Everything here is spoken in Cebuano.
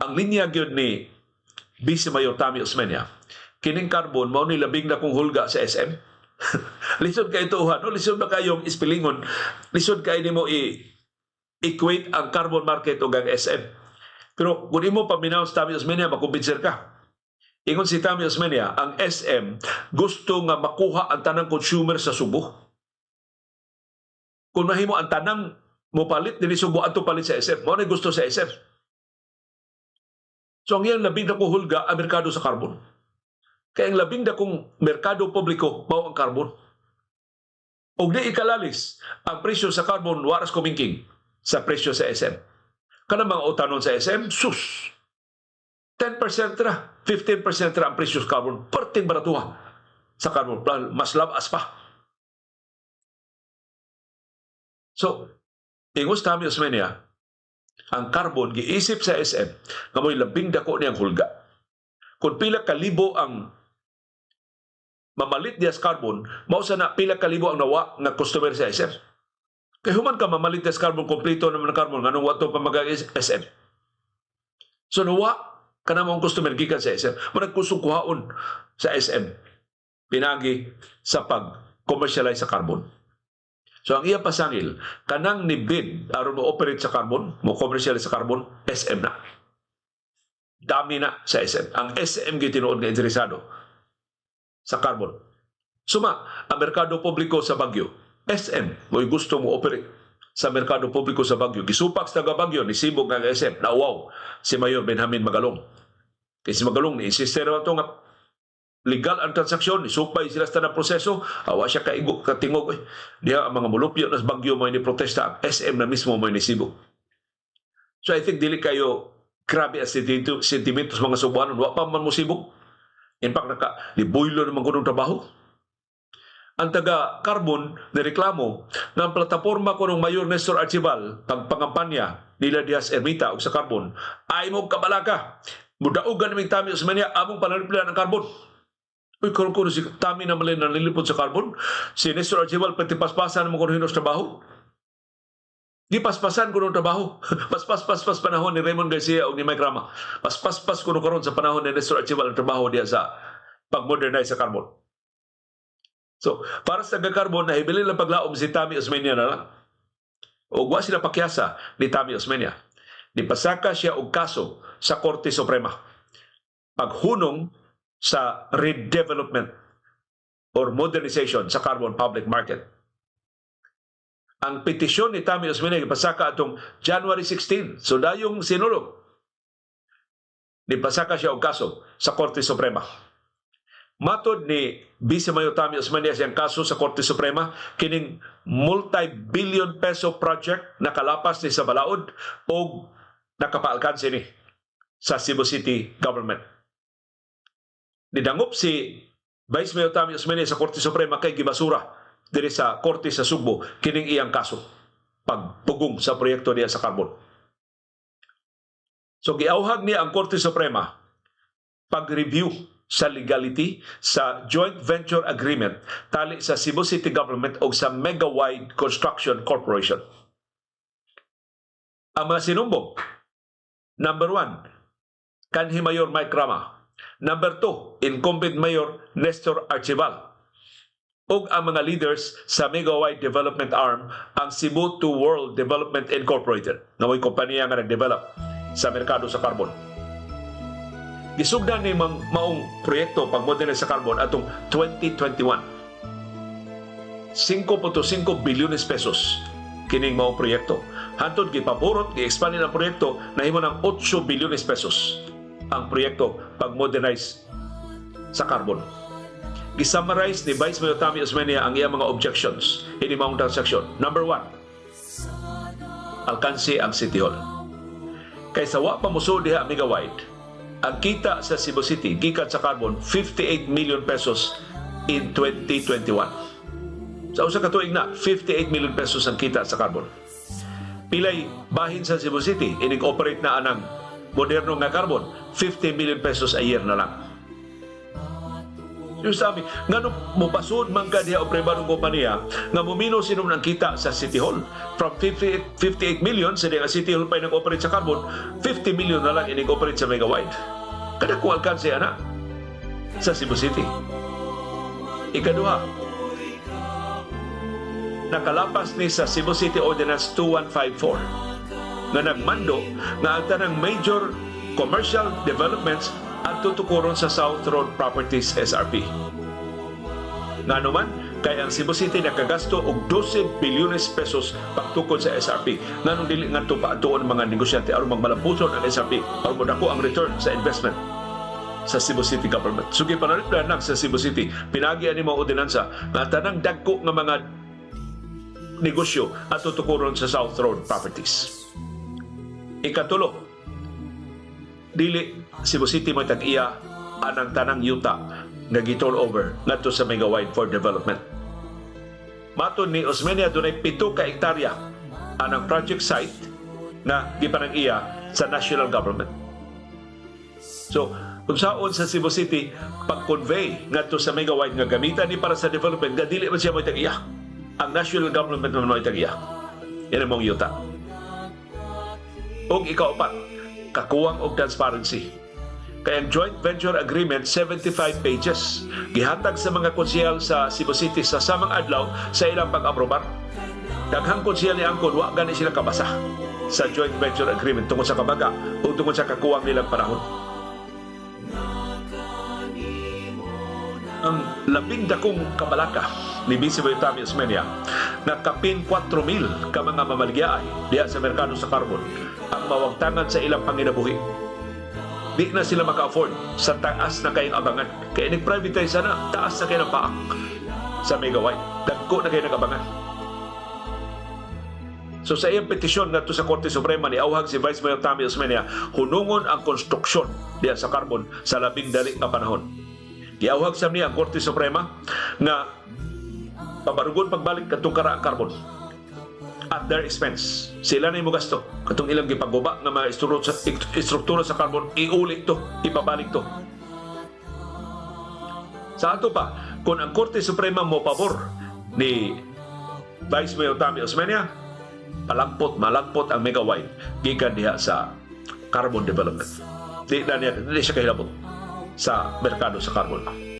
Ang linya gyud ni Vice Mayor Tommy Osmeña, kining carbon mao ni labing dakong hulga sa SM. Lisod kay tuhan, no? Lisod ba kayong ispilingon? Lisod kay nimo i equate ang carbon market ug ang SM. Pero kung imo paminaw si Tommy Osmeña, makumbinser ka. Ingon si Tommy Osmeña, ang SM gusto nga makuha ang tanang consumer sa Subo. Kung mahimo ang tanang mopalit dinhi Subo adto palit sa SM, mao na gusto sa SM. So ang iyang labing dakong hulga ang merkado sa carbon. Kaya ang labing dakong merkado publiko mao ang carbon. Og di ikalalis, ang presyo sa carbon waras kumingking sa presyo sa SM. Kanang mga utanon sa SM, sus! 10% ra, 15% ra ang presyo sa carbon. Perting baratuha sa carbon. Mas labas pa. So, ingos Tommy Osmeña, ang carbon giisip sa SM nga mo'y labing dako niyang hulga. Kung pila ka libo ang mamalit diya sa carbon, mao sa na pila ka libo ang nawa nga customer sa SM. Kay human ka mamalit diya sa carbon, kompleto naman ang carbon, nganong wa to pa mag SM? So nawa kana mong customer gikan sa SM. Murag kusog kuhaon sa SM pinagi sa pag-commercialize sa carbon. So ang iya pasangil, kanang ni bid aron mo operate sa carbon, mo commercialize sa carbon, SM na. Dami na sa SM. Ang SM gyud tinuod nga interesado sa carbon. Suma, ang merkado publiko sa Baguio, SM mo'y gusto mo operate sa merkado publiko sa Baguio. Gisupak sa taga Baguio, ni sibog ang SM, nauwaw si Mayor Benjamin Magalong. Kay si Magalong, ni insistir naman ito nga legal ang transaksyon, isupay sila sa tanang proseso, awa siya kaigo, katingog. Eh. Diha ang mga mulupyo nas Baguio mo ni protesta, ang SM na mismo mo ni sibog. So I think dili kayo grabe ang sentimentos mga Subuanon, wa pa man mo sibog. In fact, naka, libuylo naman ko trabaho. Ang taga Carbon nireklamo nga ang plataporma ko ng Mayor Nestor Archival pagpangampanya nila Diaz Ermita og sa Carbon ay mo kabalaka. Mudaugan naming Tommy Osmeña among panaliplan ang carbon. Uy, karon ko si Tommy na mali nanlilipod sa carbon. Si Nestor Archival pati paspasan mo kuno hinos trabaho. Di paspasan kuno trabaho. Paspas-paspas panahon ni Raymond Garcia o ni Mike Rama. Paspas-pas kuno karon sa panahon ni Nestor Archival ang trabaho diya sa pag-modernize sa carbon. So, para sa taga-carbon, nahibilin lang paglaom si Tommy Osmeña na lang. O wa sila pakyasa ni Tommy Osmeña. Nipasaka siya og kaso sa Korte Suprema. Paghunong sa redevelopment or modernization sa carbon public market. Ang petisyon ni Tommy Osmeña gipasaka atong January 16. So dayong sinulog. Nipasaka siya og kaso sa Korte Suprema. Matod ni Vice Mayor Tommy Osmeña siyang kaso sa Korte Suprema, kining multi-billion peso project nakalapas ni sa balaod o nakapaalkanse ni sa Cebu City Government. Nidangop si Vice Mayor Tommy Osmeña sa Korte Suprema kay gibasura diri sa Korte sa Sugbo kining iyang kaso pagpugong sa proyekto niya sa carbon. So giauhag niya ang Korte Suprema pag-review sa legality sa joint venture agreement tali sa Cebu City Government o sa Megawide Construction Corporation. Ang mga sinumbong, number 1, kanhi Mayor Mike Rama. Number 2, incumbent Mayor Nestor Archival. Ug ang mga leaders sa Megawide Development Arm, ang Cebu to World Development Incorporated, na may kompanya nga nag-develop sa merkado sa carbon. Gisugdan ni maong proyekto pag-modernize sa carbon atong 2021. 5.5 bilyones pesos kining maong proyekto. Hantod gipaburot, gi-expand ang proyekto, nahimo ng 8 bilyones pesos ang proyekto pag-modernize sa carbon. Gisummarize ni Vice Mayor Tommy Osmeña ang iyang mga objections ini maong transaksyon. Number 1, alkansi ang City Hall. Kaysa wa pa musulod diha Megawide, ang kita sa Cebu City gikan sa carbon 58 million pesos in 2021. Sa usa ka tuig na 58 million pesos ang kita sa carbon. Pilay bahin sa Cebu City inig operate na anang moderno nga carbon, 50 million pesos a year na lang. Yung sabi, ngano mopasud man ka diha og pribadong kompanya nga muminos inom ng kita sa City Hall? From 50, 58 million sa nga City Hall pa nag-operate sa Carbon, 50 million na lang inig-operate sa Megawide. Kada kung alkanse ana sa Cebu City. Ikaduha, nakalapas ni sa Cebu City Ordinance 2154 nga nagmando nga ang tanang major commercial developments at tutukuron sa South Road Properties, SRP. Ngano man, kay ang Cebu City nakagasto og 12 bilyones pesos pagtukod sa SRP. Nganong dili ngadto paadtuon mga negosyante aron magmalampuson ang SRP, aron modako ang return sa investment sa Cebu City government? So gipanalipdan lang sa Cebu City pinagi ani mga ordinansa nga tanang dagko nga mga negosyo at tutukuron sa South Road Properties. Ikatulo, dili Cebu City may tag-iya anang tanang yuta nga gi-turn over ngadto sa Megawide for development. Matod ni Osmeña, dunay 7 ka hektarya anang project site nga gipanag-iya sa national government. So, kung saon sa Cebu City pag-convey ngadto sa Megawide nga gamitan ni para sa development nga dili man siya may tag-iya. Ang national government man may tag-iya. Yan ang mong yuta. Og ikaupat, kakuwang og transparency. Kay ang joint venture agreement, 75 pages. Gihatag sa mga konsehal sa Cebu City sa samang adlaw sa ilang pag-aprobar. Daghang konsehal ni angkon wa gani sila kabasa sa joint venture agreement tungod sa kabaga o tungod sa kakuwang nilang panahon. Ang labing dakong kabalaka ni Vice Mayor Tommy Osmeña na kapin 4,000 ka mga mamaligyaay diha sa merkado sa Carbon ang mawagtangan sa ilang panginabuhi. Di na sila maka-afford sa taas na kayong abangan. Kaya nag-privatize na, taas na kayo ng paak sa Megawide. Dagko na kayo nag-abangan. So sa iyang petisyon ngadto sa Korte Suprema, ni auhag si Vice Mayor Tommy Osmeña, hunungon ang konstruksyon diha sa Carbon sa labing dali nga panahon. Giauhag sa niya ang Korte Suprema nga pabarugon pagbalik kadtong kara ang Carbon at their expense. Sila na mo gasto. Katong ilang gipaguba nga mga istruktura sa Carbon, iuli to, ipabalik to. Sa ato pa, kung ang Korte Suprema mo pabor ni Vice Mayor Tommy Osmeña, palangpot, malangpot ang Megawide gikan diha sa Carbon development. Di na niya, di siya kahilabot sa merkado sa Carbon.